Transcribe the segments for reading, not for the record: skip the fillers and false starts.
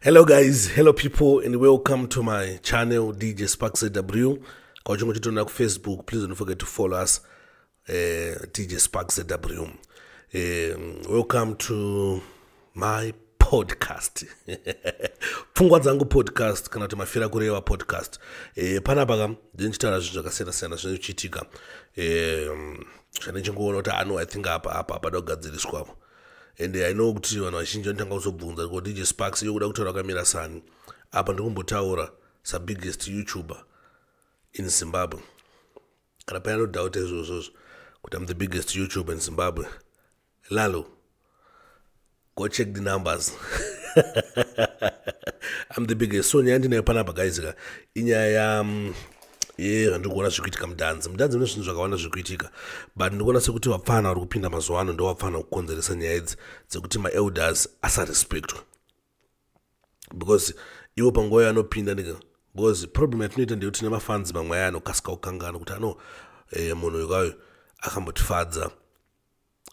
Hello guys, hello people, and welcome to my channel, DJ Sparks ZW. Kana uchinge uchitiona Facebook, please don't forget to follow us, DJ Sparks ZW. Welcome to my podcast, Pfungwa Dzangu Podcast, kana kuti Mafira Kureva Podcast. Panapa ka ndinochitaura zvinhu zvakasiyana siyana zvinenge zvichiitika, zvandichingoona kuti ano, I think apa pada kugadziriswa. And I know kuti vanhu vazhinji vanotanga kuzobvunza kuti, "DJ Sparks, iyo kuda kutaura kamira sani?" Apa ndikumbotaura sabiggest YouTuber in Zimbabwe. Kana paine no doubt izvozvozvo kuti I'm the biggest YouTuber in Zimbabwe, lalo go check the numbers, I'm the biggest. So nyaya ndinayo panapa, guys ka, inyaya yezvandiri kuona zviri kuitika mudhanzi. Mudhanzi mune zvinhu zvakawanda zviri kuitika, but ndikuona sekuti vapfana vari kupinda mazuva ano ndo vapfana kukonzeresa nyaya idzi dzekuti maelders asarespectwa, because ivo panguva yaanopinda ndika, because problem yatinoita ndeyekuti tine mafans mamwe aya anokasika kukangana kuti ano munhu uyu kayo akambotifadza,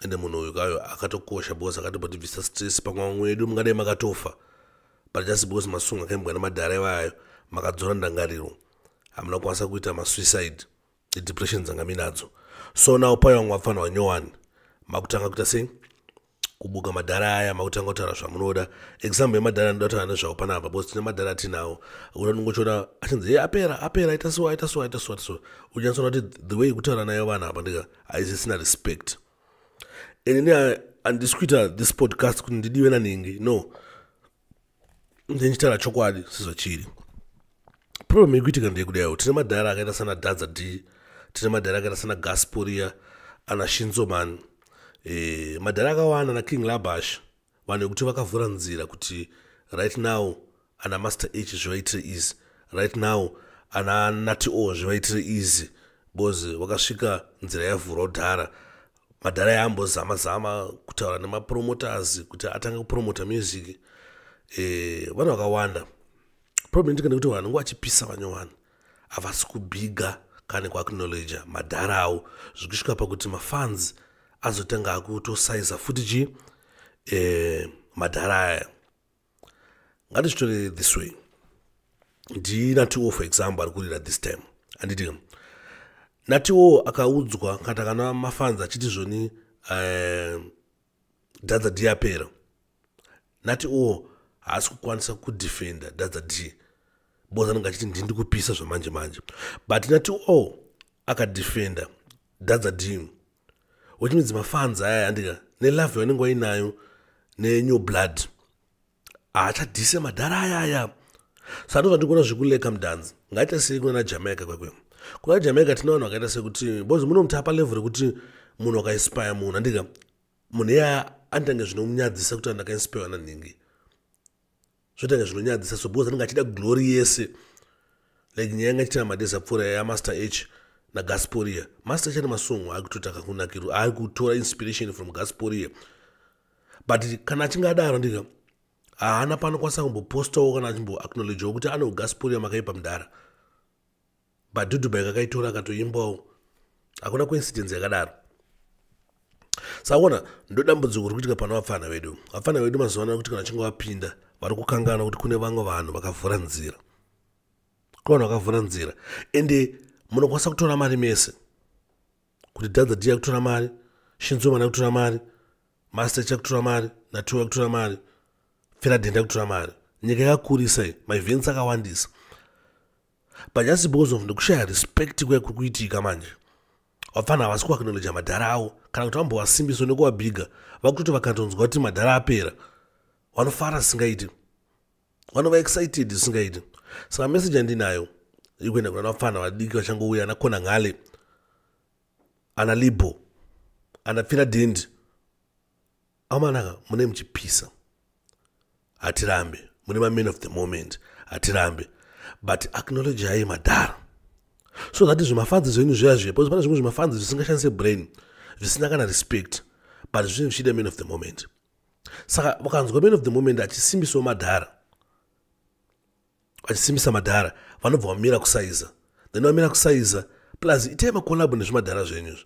ende munhu uyu kayo akatokosha because akatombotibvisa stress. Pamwe vamwe vedu mungadai makatofa, but just because masong akaimbwa nemadhara ivayo makadzora ndangariro, hamuna kukwanisa kuita masuicide, depression dzanga minadzo. So now payo vamwe vapfana vanyowani makutanga kuita sei? Kubuka madhara aya, makutanga kutaura zvamunoda. Example yemadhara anoda kutaura nezvavo panapa, because tine madhara atinawo akuti unongochiona achinzi, "Ye, apera, apera, aita so, aita so, aita so, aita so." Uchanyatsoona kuti the way yekutaura nayo vanhu apa ndika haisisina respect. And ini handisi kuita this podcast kuti ndidiwe nanhingi, no. Ndinchitaura chokwadi sezvachiri. Problem iri kuitika ndeyekudaiwo, tine madhara akaita sana Dhadza D, tine madhara akaita sana Gasporia, ana Shinzoman, madhara akawanda, na King Labash, vanhu vekuti vakavhura nzira kuti right now ana Master H zvivaitire easy, right now ana Nati O zvivaitire easy, because vakasvika nzira yavhurwa kudhara. Madhara yaambozama zama kutaura nemapromoters kuti atange kupromota music, vanhu vakawanda. Problem ndika ndekuti vanhu vanenge vachipisa vanyowani havasi kubhiga kana kuacknowledga madhara avo, zvikusvika pakuti mafans azotanga akutosaiza futi chi madhara aya. Ngatizvitore this way: ndiNatiwo, for example, ari kurira this time, handiti? Natiwo akaudzwa kana kana mafans achiti zvoni Dhadza D apera, Natiwo haasi kukwanisa kudefenda Dhadza D because anenge achiti, "Ndindi kupisa zvamanje manje." But Natiwo akadefenda Dhadza D, which means mafans aya, andika, nelove yavanenge vainayo nenew blood, haachadhise madhara ayaya. Saka ndozva ndikuona zvekuleka mudhanzi. Ngaita sei kuna Jamaica kwekwe? Kuna Jamaica tina vanhu vakaita sekuti, because munomutapa level rekuti munhu akainspire munhu, andika, munhu iyaya anotange zvinomunyadzisa kuti andakainspirewa nanhingi, zvotange zvinonyadzisa. So because anenge achida glory yese, like nyaya yanga ichitira madays apfuura yaMaster H naGasporia. Master H ane masong akutoti akakunakirwa, ari kutora inspiration from Gasporia, but kana achinge adaro, ndika, haana paanokwanisa kumbopostawo kana achimboacknowledgewo kuti ano Gasporia makaipa mudhara, but Dudubai kakaitora akatoimbawo. Hakuna coincidence yakadaro. Saka ona, ndo dambudziko riri kuitika pana vapfana vedu. Vapfana vedu mazuva ano kuti kana vachinge vapinda, vari kukangana kuti kune vamwe vanhu vakavhura nzira, kune vanhu vakavhura nzira. Ende munokwanisa kutora mari mese, kuti Dhadza D yakutora mari, Shinzomana yakutora mari, Master chakutora mari, Natiwa yakutora mari, Feradhenda yakutora mari. Nyika yakakurisa iyi, maevents akawandisa, but just because of nekushaya respect kuya kuri kuitika manje, vapfana havasi kuacknowledga madhara avo kana kuti vambovasimbiswa nekuvabhiga. Vakutoti vakatonzwa kuti madhara apera, vanofara zvisingaiti, vanova excited zvisingaiti. Saka message yandinayo iri kuenda kuna vapfana vadiki vachangouya, ana Kona Ngale, ana Libo, ana Pfiradendi. Amanaka, mune muchipisa, hatirambe. Mune maman of the moment, hatirambe, but acknowledgeai madhara so that zvimafans zvenyu zviya zviya, because pane zvimwe zvimafans zvisingashandise brain, zvisina kana respect, but zvinenge zvichida man of the moment. Saka vakanzwa man of the moment achisimbisawo madhara, achisimbisa madhara, vanobva vamira kusaiza. Then vamira kusaiza, plus itai macollabo nezvimadhara zvenyu izvo,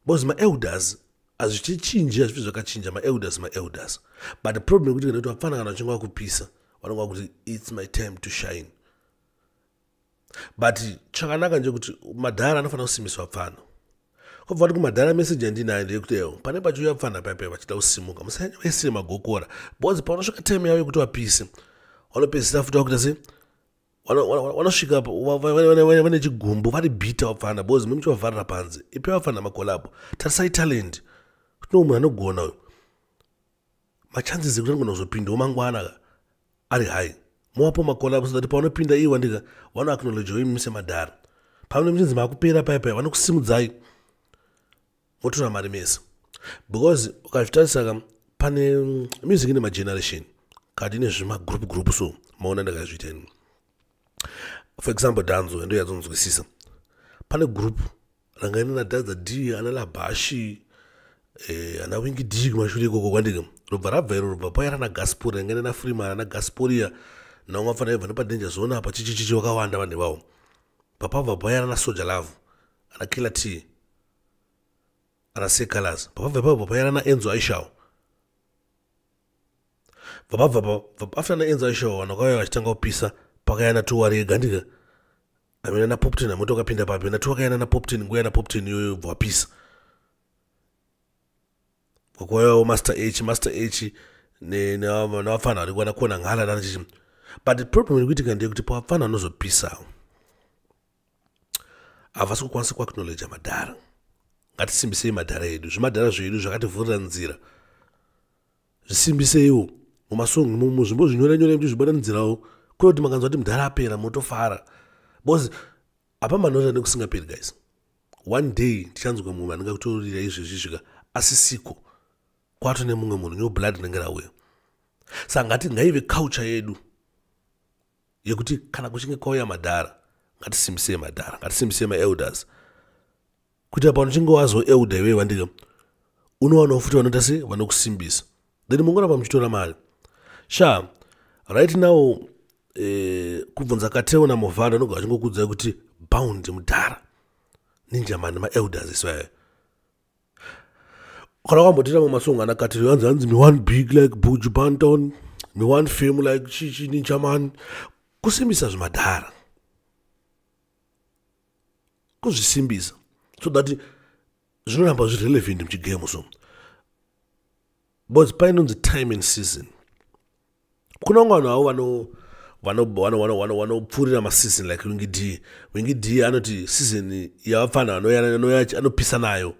because maelders Hazvichichinji, hazvifi zvakachinja. Maelders, maelders. But the problem yekuti kana kuti vapfana kana vachinge vakupisa, vanonga vakuti, "It's my time to shine." But chakanaka ndechekuti madhara anofanira kusimbiswa pfana. Kwabva kuti kumadhara, message yandinayo ndeyekuti ewo pane pachiuya pfana paipai vachida kusimuka, musanyanya vaisire magokora, because paunosvika time yavo yekuti vapise, vanopedzisira futi vakuita sei? Vanosvika vane chigumbu, vari bitter vapfana, because muchivavharira panze. Ipai vapfana macollabo. Tarisai talent, kuti no, munhu anogona uyu, machances ekuti anogona kuzopindawo mangwana ari high. Mowapo macollabo so that pavanopinda iwa ndika vanoacknowledgewo imi semadhara. Pamwe muchinzi makupera paipai, vanokusimudzai, motora mari mese. Because ukazvitarisa ka, pane music ine mageneration kati ine zvimagroup group. So maona ndakazviita ini, for example, dancehall ndo yadzonzwisisa. Pane group ranga ine naDadza D, ana Labashi, ana Winky D kumashure ikoko kwandika. Robva rabva iro, robva pauya rana Gaspori, ranga ine naFreeman, ana Gasporia, naumwe afana ibva nepaDanger Zone apa, chichichichi, wakawanda vanhu ivavo. Papabva pauya rana Soul Jah Love, ana Killer T, ana Seh Calaz. Papabva ipapo pauya rana Enzo Ishall. Vapabva after na Enzo Ishall, vanhu vakauya vachitanga kupisa. Pakaya naTuwari ega ndika amene naPoptain amoto akapinda papi natu akayana naPoptain. Nguva naPoptain iyoyo bva wapisa, kwakauyawo Master H. Master H nevapfana vari kuwana kona nghala nana chichi. But the problem iri kuitika ndeyekuti pavapfana vanozopisawo, havasi kukwanisa kuacknowledja madhara. Ngatisimbisei madhara edu. Zvimadhara zvedu zvakativhurira nzira, zvisimbiseiwo mumasong imomo, zvimbo zvinyora nyora kuti zvibona nzirawo. Kune kuti makanzwa kuti mudhara apera, motofara, because apa manota nekusingaperi. Guys, one day tichanzwa munhu anenge kutorira izvezvi svika asisiko, kwato nemumwe munhu, new blood rinenge rauya. Saka ngati ngaive culture yedu yekuti kana kuchinge kwauya madhara, ngatisimbisei madhara, ngatisimbisei maelders, kuitira panochinge wazo elder iwewe wandika, unowanawo futi vanoita se vanokusimbisa, then mungoramba muchitora mari. Sha, right now, kubvunza Kateo naMovhando, anogara achingokuudzai kuti Bound mudhara, Ninjaman maelders iswayo. Kana wakambotira mumasongo ana Kateo, hanzi hanzi, "Me one big like Buju Banton, me one fame like chichi Ninjaman." Kusimbisa zvimadhara, kuzvisimbisa so that zvinoramba zvirelevant muchigame. So because painonzi time and season, kuna vamwe vanhu avo vanopfuurira maseason, like Winky D. Winky D anoti season yavapfana anopisa nayo.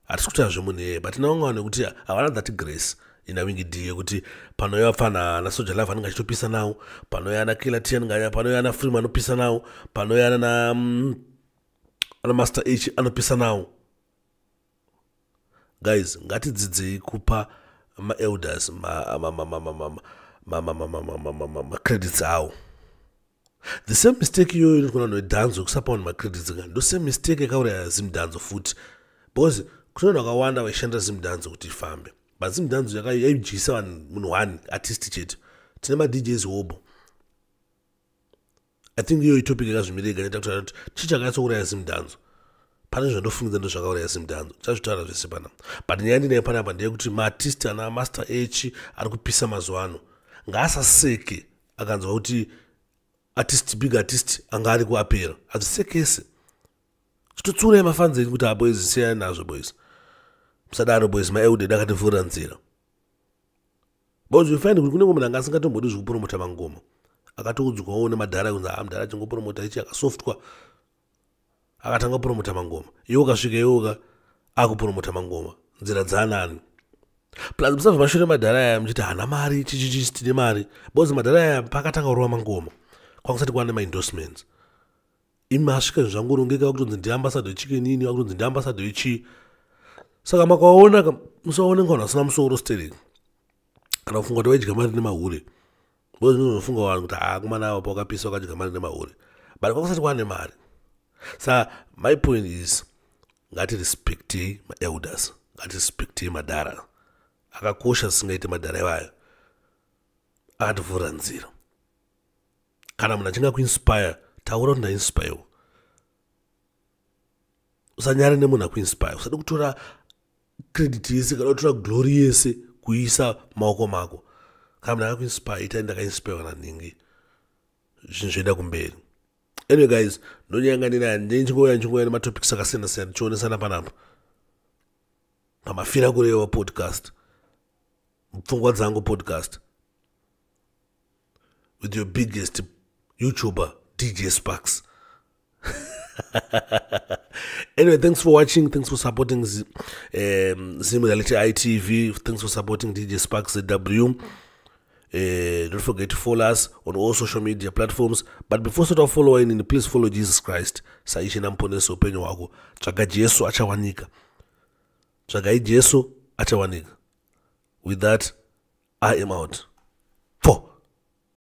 Hatisi kutaura zvemunhu iyeye, but tina vamwe vanhu vekuti havana that grace ina Winky D, yekuti panouya vapfana ana Soul Jah Love anenge achitopisa nawo, panouya ana Killer T, panouya ana Freeman anopisa nawo, panouya ana Master H anopisa nawo. Guys, ngatidzidzei kupa maelders macredits avo. The same mistake iyoyo inoitwa vanhu vedancehall, kusapa vanhu macredits ka, ndo same mistake yakauraya Zimdancehall futi, because kune vanhu vakawanda vaishandira Zimdancehall kuti ifambe, but Zimdancehall yaidyisa vanhu, munhu one artist chete. Tine maDJs hobo. I think iyoyo itopic yakazvimirega inoita kuti chii chakanyatsouraya Zimdancehall. Pane zvandofungidza ndo zvakauraya Zimdancehall, chazvitaura zvese pana. But nyaya ndinayo panapa ndeyekuti maartist ana Master H ari kupisa mazuva ano ngaasaseke akanzwa kuti artist, big artist anga ari kuapera. Hazvisekese. Chitotsurai mafans enyu kuti, "Aboys, siyai nazvo boys, musadaro boys, maelders akativhurira nzira." Because you find kuti kune munhu anga asingatombodi zvekupromota mangoma, akatoudzwawo nemadhara kunzi, "Ha, mudhara achingopromota ichi." Akasoftwa, akatanga kupromota mangoma. Iwe ukasvika iwoka akupromota mangoma nzira dzaanani. Plus musabva mashure madhara aya muchiti hana mari, chichichi, tine mari, because madhara aya pakatanga kurova mangoma kwakusati kwane maendorsements. Imi asvika zvangorongeka, kutonzi ndiambassador weChicken Inn, vakutonzi ndiambassador wechii. Saka makaona, musaone nga vanhu vasina musoro stereki kana kufunga kuti vaidya mari nemahure, because ndinozofunga vanhu kuti ha, kumana avo pawakapisa wakadya mari nemahure, but kwakusati kwane mari. Saka my point is, ngatirespectei maelders, ngatirespectei madhara. Akakosha zvisingaiti madhara ivayo, akativhura nzira. Kana munhu achinge akuinspire, taura kuti ndainspirewa. Usanyare nemunhu akuinspire. Usade kutora Credit yese kana kutora glory yese kuisa maoko mako. Kana munhu akakuinspire, itai ndakainspirwa nanhingi, zvinhu zvoenda kumberi. Anyway guys, ndonyanga ndinayo, ndinchingouya nchingouya nematopics akasiyana siyana, tichionesana panapa paMafira Kurewa Podcast, Pfungwa Dzangu Podcast, with your biggest YouTuber, DJ Sparks. Anyway, thanks for watching, thanks for supporting Zim Reality ITV, thanks for supporting DJ Sparks ZW. Don't forget to follow us on all social media platforms. But before sort of following, please follow Jesus Christ saIshe naMuponesi upenyu hwako. Tsvaga Jesu, achawanika. Tsvagai Jesu, achawanika. With that, I am out.